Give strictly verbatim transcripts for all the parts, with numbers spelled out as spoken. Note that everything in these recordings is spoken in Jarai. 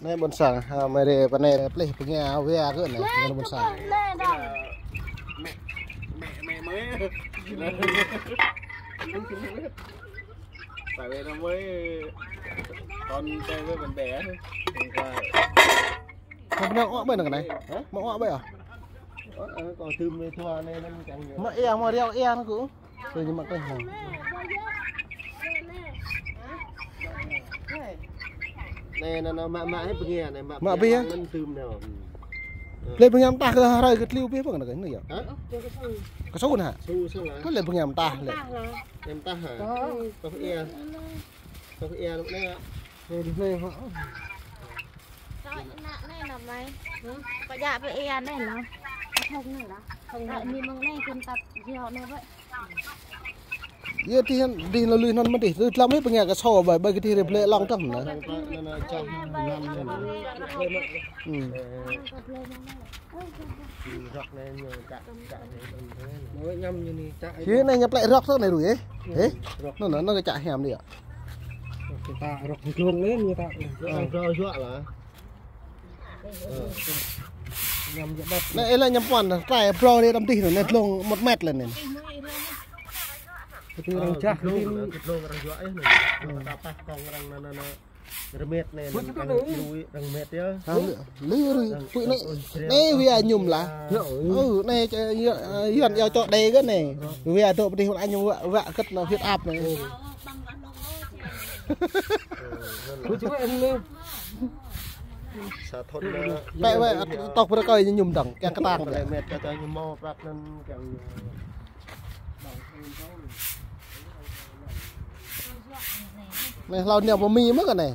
Anai ƀôn sang, ha, mơi rê, pơ anai plih pơngia wia kơ anai, anai ƀôn sang. Mẹ, mẹ, mẹ mới. Tại vì nó mới, con chơi với bạn bè á. Hôm qua. Hôm nay ọ ƀơi anai? Hả? Mă ọ ƀơi à? Ơ, ơ, có tưm với thua này nó chẳng nhiều. Mă ia, mă riau ia nó cũng. Tôi nhưng mà cái hàng. Nè, nè, nè, mă, mă, hê, pơngia nè, mă, mă pơngia. Ngăn tưm nè. Lĕ pơngia mơtah kơ hrơi kơ tliu pih pơng nè, kơ anai yơh. Hả? Kơ su nè hă? Su, su hả? Kơ lĕ pơngia mơtah lĕ. Mơtah hả? Em mơtah hả? Có. Có pơngia. Có pơngia lúc nè. Rồi, đi về hả? Rồi, nè, nè, nè, mày. Có dạ pơngia nè, nè. Không nè, nè. Không nè, mi mong nè, kơnơ̆ng tăt, djơ̆ nè, vậy. Yơh, tih, tih lŏm lui anŭn mơ̆n tih. Tui tlam hĭ pơngia kơ su ƀai, ƀai kơ tih rê plĕ lŏng tơ̆ng nă. Hmm. Rŏk anai ñu čă, čă anai. Ñu anai ñu plĕ rŏk tơ anai rui, ê? Ê? Rŏk. Anŭn, anŭn, anŭn kơ čă hiam đih. Rŏk ta, rŏk glông anai ñu ta. Rŏk glông juă lah. Anai, ê lah ñăm puăn, trai pro đi đăm tih anai, anai glông một mét lĕ anai. Kơ tui arăng čah, kơ tui arăng juă yơh anai. Kơ ta pah kông arăng anai, anai, anai. Rơmet anai, anai, arăng lui, arăng met yơh. Ha, lui, lui, lui. Pui anai, anai wia ñum lah. Ơ, anai, ơ, Yuan iâu čŏk đe kơ anai. Wia dŏ pơdih wă ñum wă, wă kơ̆t anai huyết áp anai. Pui čuai anai. Sa thŭn anai. Pĕ wĕ, tŏk pơrơkơi ñu ñum dơ̆ng, kiăng kơtang. Lĕ met kơ tơ ñu mâo prăk anŭn kiăng ñu. Anai hlâo anai pơ Mi mơ̆n kơ anai.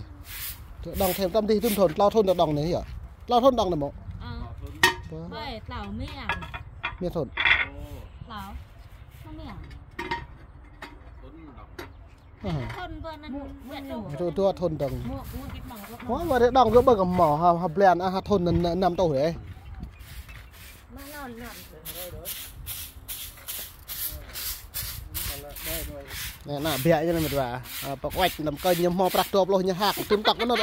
Đŏng thêm tăm tih tŭm thŭn, tlâo thŭn đŏng anai yơh. Tlâo thŭn đŏng anai mơ̆n. Ơ. Ƀơi, tlâo Mi à? Mi thŭn. Tlâo. Mă Mi à? Aha. Thŭn ƀơi anŭn, dua thŭn. Dua, dua thŭn dơ̆ng. Wah, wah, rê đŏng kơ ƀơi kơ mâo, ha, ha, blan, ah, ha thŭn anŭn, năm tuh rê. Anai, anai, biă yơh anai met wa. Ah, pơk wĕč, lăm kơ ñu mâo prăk dua pluh ñu hăk, tŭm tŏk anŭn.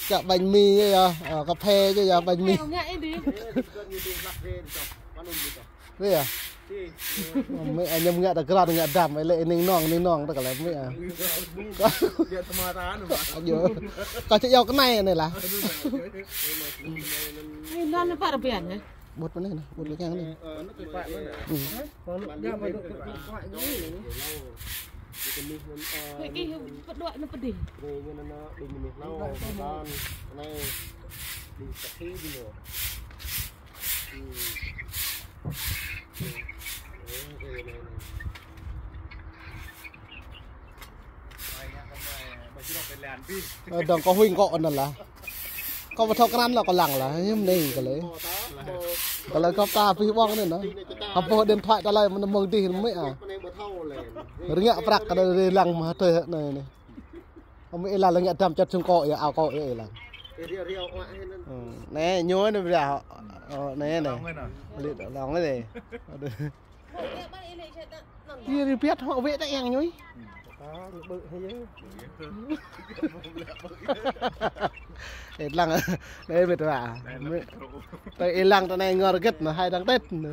Čă bánh mì yơh, ah, cà phê yơh, bánh mì. Wih yơh. Mơ̆, ah, ñăm ngă ta grăn ngă dăm, lĕ ning nong, ning nong ta kơ lĕ mơ̆, ah. Kơ čĕ iâu kơ anai anai lah. Ƀut mơ̆n anai, ƀut lĕ kiăng anai. Anai. Ơ, dơ̆ng kơ huĭ kơ anŭn lah. Kơ ƀu thâo krăn lah kơ lăng lah, hiư̆m anai kơ lĕ. Kơ lĕ kơ ta pih ƀơ̆ng anai nă. Hơpă điện thoại ta lĕ mơ̆n mơ̆ng tih mơ̆ ah. Rơngiă prăk kơ lĕ lăng mă tơi anai anai. Ơ, mơ̆ ih lăng lĕ ngă dăm čăt sung kŏ yơh, ao kŏ yơh ih lăng. Anai, ñu anai ƀiă. Ơ, anai, anai. Lĕ lŏng anai. Yơh, rơpiăt hŏ wĕ ta eng ñu. Ih lăng, anai met wa. Tơ ih lăng ta anai ngor gĕt nă, hai dăng tĕt nă.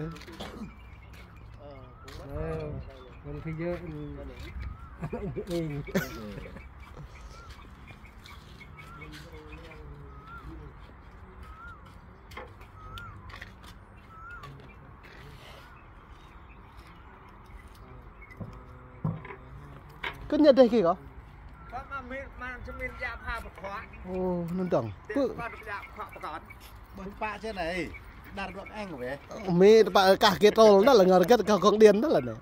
Kơ ñu dêh kơ kâo. Ơ, anŭn dơ̆ng. Pơ. Ƀơ̆ng pă čơ anai, dar dua eng wĕ. Mi tơpă kah kê tôl anŭn lah, ngor gĕt kah gong điện anŭn lah anai.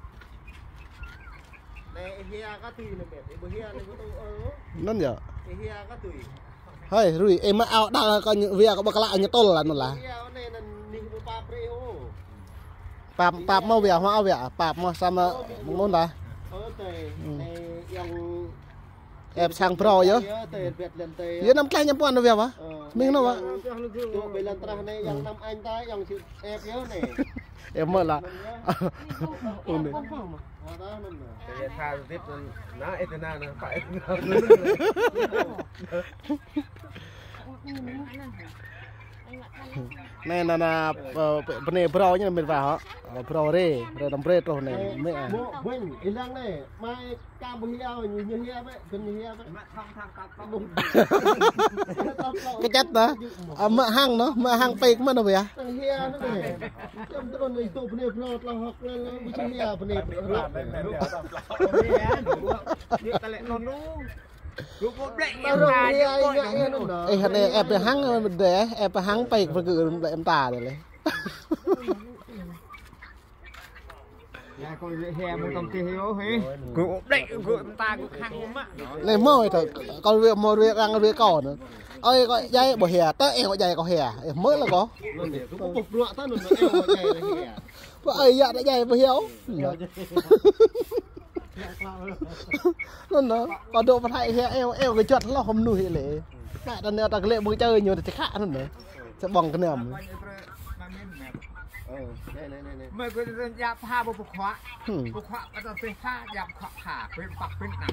Anŭn yơh. Hơi, rui, ih mă ao dar kơ ñu, wia kơ ƀơi klă ñu tôl lah anŭn lah. Pap, pap mă wia, mă ao wia, pap mă samơ̆ mơ̆ng anŭn lah. Ơ, tơi. Hmm. Anai yang ĕp sang brâo yơh. Yơh, tơi, ĕp lĕ tơi. Yơh, năm tlaih ñăm puăn wia wă. Ơ. Ming nă wă. Tŏ ƀơi lŏn trah anai, yang năm anh ta, yang si ĕp yơh anai. Em mơ lah. Ôn đi. Anai, anai, anai, ơ, bơnai brâo ñu mĭt wa hŏ. Ơ, brâo rê, rê tăm brê truh anai, mĕ ah. Mŏ, ƀuăn, ilang anai, mai ka ƀu hia, ñu, ñu hia bĕ, gơ̆n ñu hia bĕ. Kơčăt ta. Ơ, mă hăng nô, mă hăng pĕk mă nô ƀiă. Ê, hă anai ĕp hăng, ĕp hăng pĕk pơgư̆ lĕ em ta đê lĕ. Ya, kơ hia mơ̆ tăm tih yơh hê. Kơ ƀlĕ, kơ ta, kơ khăng mă. Anai mơ̆ ih thâo, kơ wĕ mơ̆ wĕ răng wĕ kơ nô. Ơi, kơ djai ƀu hia, tơ ih kơ djai kơ hia. Ih mơ̆ lah kơ. Pơ ơi ya ta djai ƀu hia. Nô nô, kơ dŏ pơ Thái hia, eo, eo kơ juăt hloh kơ mơnuih lĕ. Kă ta anai ta kơ lĕ ƀơ̆ng čơi ñu ta čơkhă nô nô. Sa ƀơ̆ng kơnăm. Ơ, anai, anai, anai, anai. Mơi kơ tơl djăp pha ƀu pơkhuă. Hmm. Pơkhuă kơ tơl pha djăp pha pha. Pơk păk pơk năm.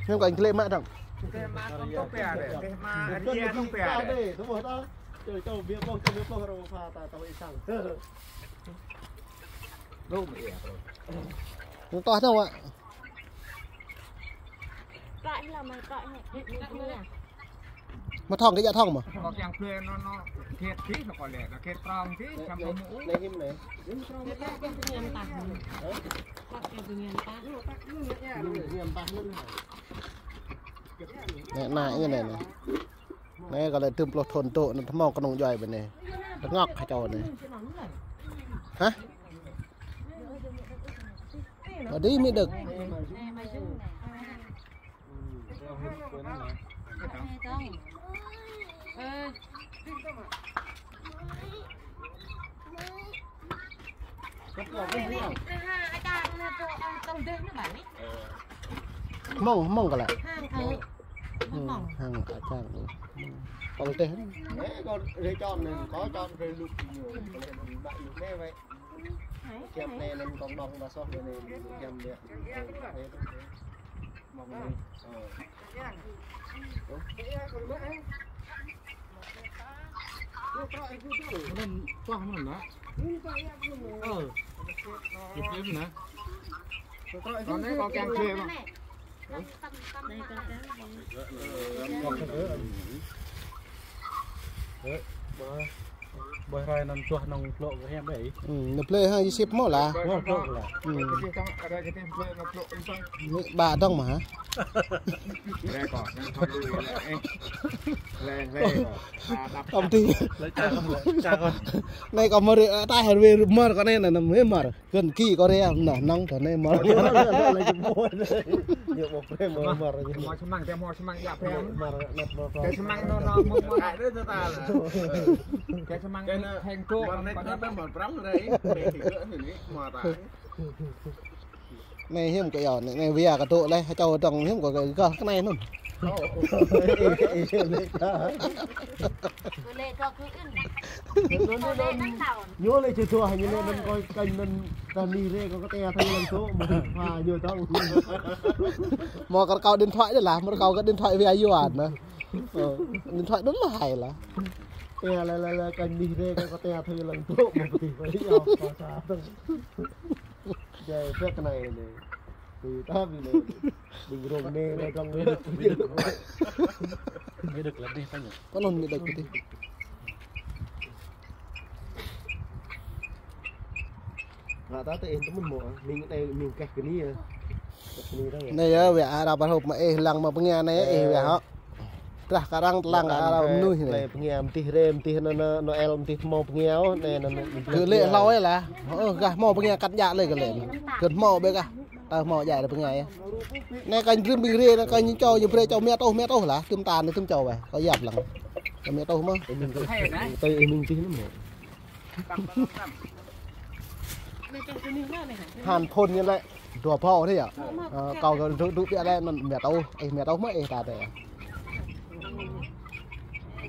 Hiư̆m kơ anh klĕ mă dong. Klĕ mă tong tong pia dê. Klĕ mă ria tong pia dê. Tơl tơl bia ƀơ̆ng, tơl bia ƀơ̆ng rơ̆ng pha ta tong isang. Dŏ mă ia. Ñu toh dong wă. Mă thong kơ djă thong mơ̆. Kơ kiăng plơi nô nô, kiet tih nô kơ lĕ, kiet trong tih, čăm pơmŭ. Anai hiư̆m anai? Anai, anai, anai, anai. Anai kơ lĕ tơm pluh thŭn tŏ, anai tơmâo kơnơ̆ng djuai ƀơi anai. Tơngŏk kơ čô anai. Hă? Ƀă dih mĭ đơ̆k. Hmâo, hmâo kơ lĕ. Hăng, hăng, hăng, hăng, hăng, hăng. Hmâo. Tơl tih. Anai kơ rê čon anai, kơ čon rê lŭk ñu. Kơ lĕ anai ƀă lŭk anai wĕ. Kiăm anai anŭn kông đong ba soh anai, kiăm biă. Mơ̆ng anai. Ơ. Anŭn tuah mơ̆n nă. Ơ. Kiăm nă. Kơ anai kơ kiăm kiăm. Ơ, ƀơi rai anŭn čuah nong plŏ kơ hiam ƀai. Hmm, nă plơi ha, yơh sip mơ̆ lah. Ơ, plŏ lah. Hmm. Nă ƀă dong mơ̆ hă? Tăm tih. Anai kơ mơ̆ rê, ta hơr wĕ mơ̆r kơ anai nă, nă mơ̆ mơ̆r. Gơ̆n ki kơ rê, nă, nong tơ anai mơ̆r. Ñu mơ̆ prem mơ̆r. Mơ̆ čơmăng, tơ mơ̆ čơmăng ya prem. Mơ̆r, năt mơ̆r. Tơ čơmăng nô nô mơ̆ mơ̆r. Kơ čơmăng heng tŏ. Mơ̆r nĕt nă mơ̆r prem rê. Mơ̆ ta. Anai hiư̆m kơ yơh, anai, anai wia kơ tŏ leh, čô dong hiư̆m kơ gah kơ anai anŭn. Ñu lĕ čơtuah, ñu lĕ anŭn kơ kơnh anŭn ta ni rê kơ kơtia thâo lăng tŏ, mơ̆ pha ñu dong. Mơ̆ kơ rơkâo điện thoại đôč lah, mơ̆ rơkâo kơ điện thoại wia yua nă. Ơ, điện thoại đôč lah hai lah. Tia lĕ lĕ lĕ kơnh ni rê kơ kơtia thâo lăng tŏ, mơ̆ pơtih pơtih yua kơ sa dong. Jai pek anai anai. Tui ta ƀing anai. Ƀing rong anai, anai dong anai. Mĭ đơ̆k. Mĭ đơ̆k lah dih tơña. Kơ anŭn mĭ đơ̆k dih. Ngă ta tơ ih tơmŭn mơ̆, ming anai ming kah kơ ni yơh. Kah kơ ni dong yơh. Anai yơh, wĕ arăng ƀar hŏp mă ih lăng mă pơngia anai yơh, ih wĕ hŏ. Trah kơ arăng tơlang kơ arăng mơnuih anai. Plơi pơngia mơtih rê, mơtih nô, nô, Noel mơtih tơmâo pơngia, anai, anai, anai, mơtih rê. Kơ lĕ hlâo ih lah. Ơ, gah tơmâo pơngia kăt djă lĕ kơ lĕ. Kơ tơmâo ƀĕ gah. Tơ tơmâo djă lĕ pơngia yơh. Anai kơnh brưm ƀing rê, anai kơnh ñu čô ñu brơi čô mia tuh, mia tuh lah. Tơm ta anai tơm čô wĕ. Kơ yap lăng. Kơ mia tuh mơ̆. Tơ ih ming tih nă mơ̆. Hăn phôn ñu lĕ. Dua pô thế à? Ơ, kâo kơ dŏ, dŏ biă lĕ anŭn mia tuh, ih mia tuh mơ̆ ih ta tơ.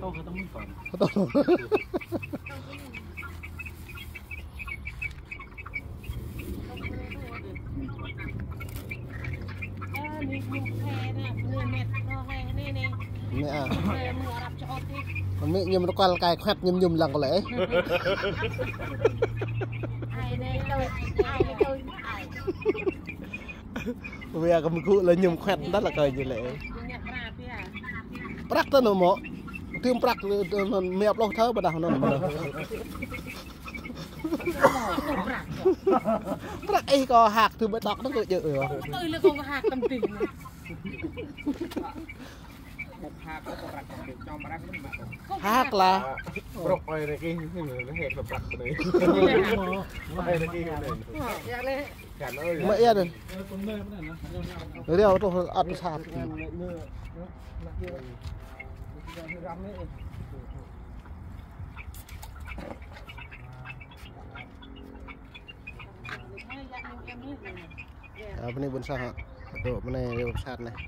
Tơ. Tơ. Mẹ à. Mẹ ñu mă rơkăl kai khăt ñum ñum lăng kơ lĕ. Wia kơ mơgŭ lĕ ñum khăt đah lă kơ ñu lĕ. Prăk tơ nô mŏ. Tơm prăk mia pluh thơ ƀơđah nô. Prăk ih kơ hak tơm ƀơđah nô kơ jơ̆. Tui lĕ kơ hak tơm tih. Hak lah. Brok ơi rơki, hek brok ơi. Ơi rơki. Mă ia dơ̆. Riau truh ăt sat. Ơ, bơnai ƀôn sang hă? Dŏ bơnai ƀôn sang anai.